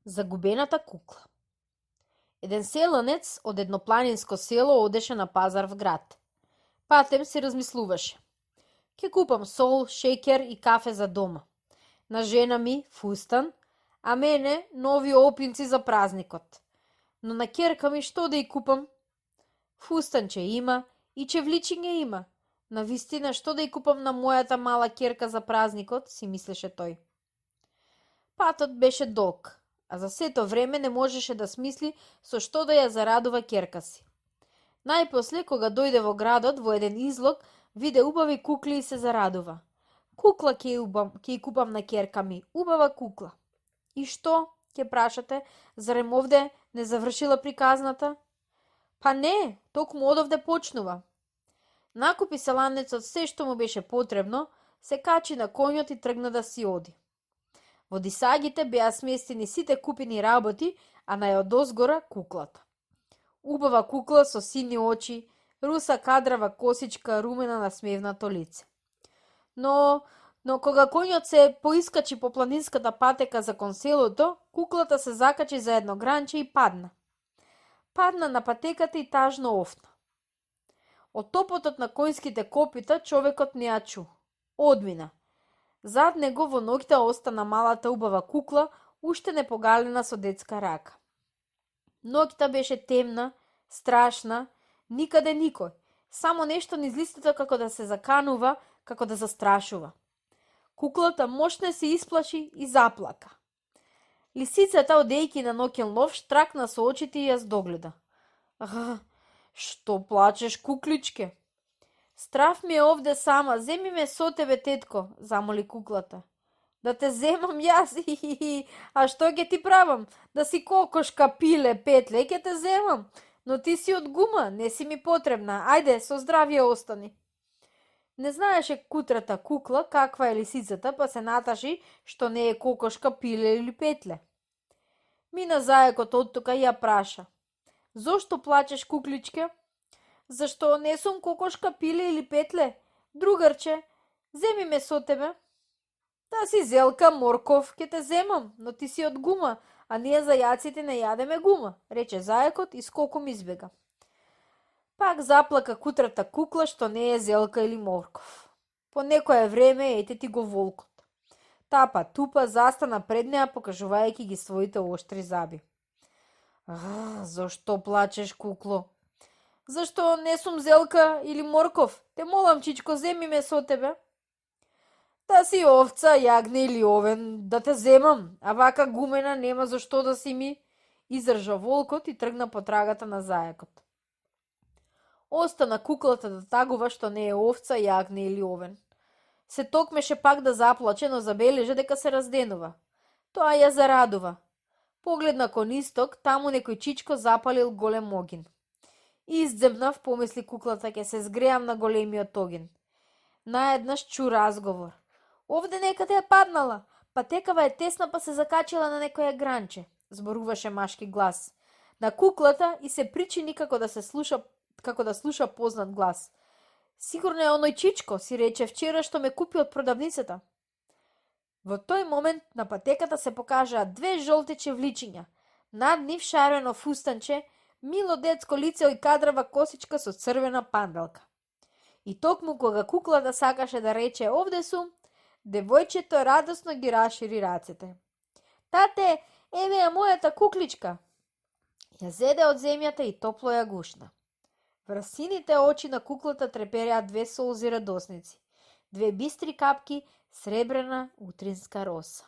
Загубената кукла. Еден селанец од едно планинско село одеше на пазар в град. Патем се размислуваше. Ке купам сол, шеќер и кафе за дома. На жена ми фустан, а мене нови опинци за празникот. Но на ќерка ми што да ја купам? Фустанче има и чевличиња има. На вистина што да ја купам на мојата мала ќерка за празникот, си мислеше тој. Патот беше долг, а за сето време не можеше да смисли со што да ја зарадува ќерка си. Најпосле, кога дојде во градот, во еден излог, виде убави кукли и се зарадува. Кукла ќе ја купам на ќерка ми, убава кукла. И што, ќе прашате, зарем овде не завршила приказната? Па не, токму одовде почнува. Накупи селанецот се што му беше потребно, се качи на коњот и тргна да си оди. Во дисагите беа сместени сите купени работи, а најодозгора куклата. Убава кукла со сини очи, руса кадрава косичка, румена насмевнато лице. Но кога коњот се поискачи по планинската патека за кон селото, куклата се закачи за едно гранче и падна. Падна на патеката и тажно офна. Од топотот на коњските копита човекот не ја чу. Одмина. Зад него во ноќта остана малата убава кукла, уште не погалена со детска рака. Ноќта беше темна, страшна, никаде никој, само нешто низ листото како да се заканува, како да застрашува. Куклата мощно се исплаши и заплака. Лисицата, одејќи на ноќен лов, штракна со очите и ја здогледа. Што плачеш, кукличке? Страв ми е овде сама, земи ме со тебе, тетко, замоли куклата. Да те земам јас, а што ќе ти правам? Да си кокошка, пиле, петле, ќе те земам. Но ти си од гума, не си ми потребна, ајде, со здравје остани. Не знаеше кутрата кукла каква е лисицата, па се наташи што не е кокошка, пиле или петле. Мина заекот од тука и ја праша. Зошто плачеш, кукличке? Зашто не сум кокошка, пиле или петле? Другарче, земи ме со тебе. Да си зелка, морков, ке те земам, но ти си од гума, а ние зајаците не јадеме гума, рече заекот и скоком избега. Пак заплака кутрата кукла што не е зелка или морков. По некое време ете ти го волкот. Тапа тупа застана пред неа покажувајќи ги своите оштри заби. Зошто плачеш, кукло? Зашто не сум зелка или морков? Те молам, чичко, земи ме со тебе. Да си овца, јагне или овен, да те земам, а вака гумена нема зашто да си ми, изржа волкот и тргна по трагата на заекот. Остана куклата да тагува што не е овца, јагне или овен. Се токмеше пак да заплаче, но забележа дека се разденува. Тоа ја зарадува. Погледна кон исток, таму некој чичко запалил голем огин. Издземнав, помисли куклата, ќе се згреам на големиот огин. Наеднаш чу разговор. Овде некаде е паднала, патекава е тесна па се закачила на некоја гранче, зборуваше машки глас. На куклата и се причини како да слуша познат глас. Сигурно е оној чичко, си рече вчера што ме купи од продавницата. Во тој момент на патеката се покажаа две жолти чевличиња, над нив шарено фустанче, мило детско лице и кадрава косичка со црвена панделка. И токму кога куклата сакаше да рече овде сум, девојчето радосно ги рашири рацете. Тате, еве ја мојата кукличка. Ја зеде од земјата и топло ја гушна. Врз сините очи на куклата трепереа две солзи радосници, две бистри капки сребрена утринска роса.